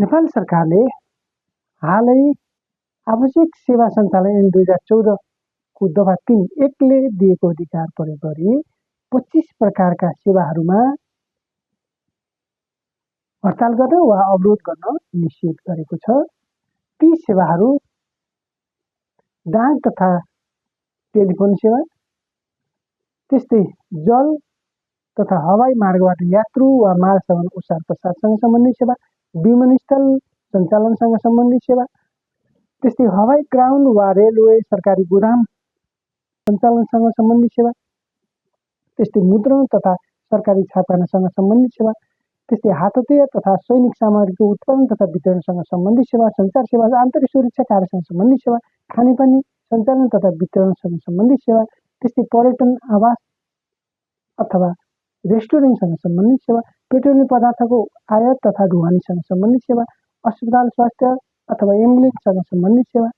नेपाल सरकारले हालै आवश्यक सेवा सञ्चालन ऐन 2014 को दफा 3(1) ले दिएको अधिकार प्रयोग गरी 25 प्रकारका सेवाहरूमा हडताल गर्न वा अवरोध गर्न निषेध गरेको छ। ती सेवाहरू डाक तथा टेलिफोन सेवा, त्यस्तै जल तथा हवाई मार्गबाट यात्रु वा माल सामान ओसार पसारसँग सम्बन्धित सेवा, विमानस्थल सञ्चालनसँग सम्बन्धित सेवा, त्यस्तै हवाई ग्राउन्ड वा रेलवे सरकारी गोदाम सञ्चालनसँग सम्बन्धित सेवा, त्यस्तै मुद्रण तथा सरकारी छापानासँग सम्बन्धित सेवा, त्यस्तै हातहतियार तथा सैनिक सामग्रीको उत्पादन तथा वितरणसँग सम्बन्धित सेवा, सञ्चार सेवा, आन्तरिक सुरक्षा कार्यसँग सम्बन्धित सेवा, खानेपानी सञ्चालन तथा वितरणसँग सम्बन्धित सेवा, त्यस्तै पर्यटन आवास अथवा रेस्टुरेन्टसँग सम्बन्धित सेवा, पेट्रोलियम पदार्थको आयात तथा ढुवानीसँग सम्बन्धित सेवा, अस्पताल स्वास्थ्य अथवा एम्बुलेन्ससँग सम्बन्धित सेवा,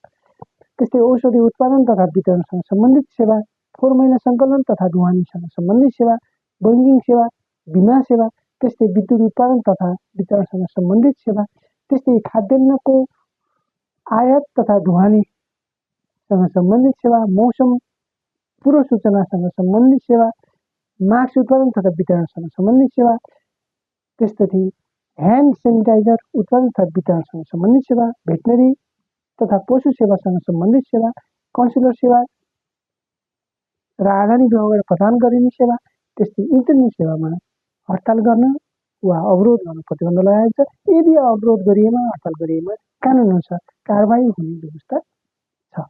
त्यस्तै औषधि उत्पादन तथा वितरणसँग सम्बन्धित सेवा, फोहोर मैला सङ्कलन तथा ढुवानीसँग सम्बन्धित सेवा, बैङ्किङ सेवा, बिमा सेवा, त्यस्तै विद्युत उत्पादन तथा वितरणसँग सम्बन्धित सेवा, त्यस्तै खाद्यान्नको आयात तथा ढुवानीसँग सम्बन्धित सेवा, मौसम पूर्व सूचनासँग सम्बन्धित सेवा, मास्क उत्पादन तथा वितरणसँग सम्बन्धित सेवा, त्यसपछि ह्यान्ड सेनिटाइजर उत्पादन तथा वितरणसँग सम्बन्धित सेवा, भेटनरी तथा पशु सेवासँग सम्बन्धित सेवा, कन्सुलर सेवा र आगामी गाउँबाट प्रदान गरिने सेवा, त्यस्तै इन्टरनेट सेवामा हडताल गर्न वा अवरोध गर्न प्रतिबन्ध लगाएको छ। यदि अवरोध गरिएमा, हडताल गरिएमा कानुन अनुसार कारबाही हुने व्यवस्था छ।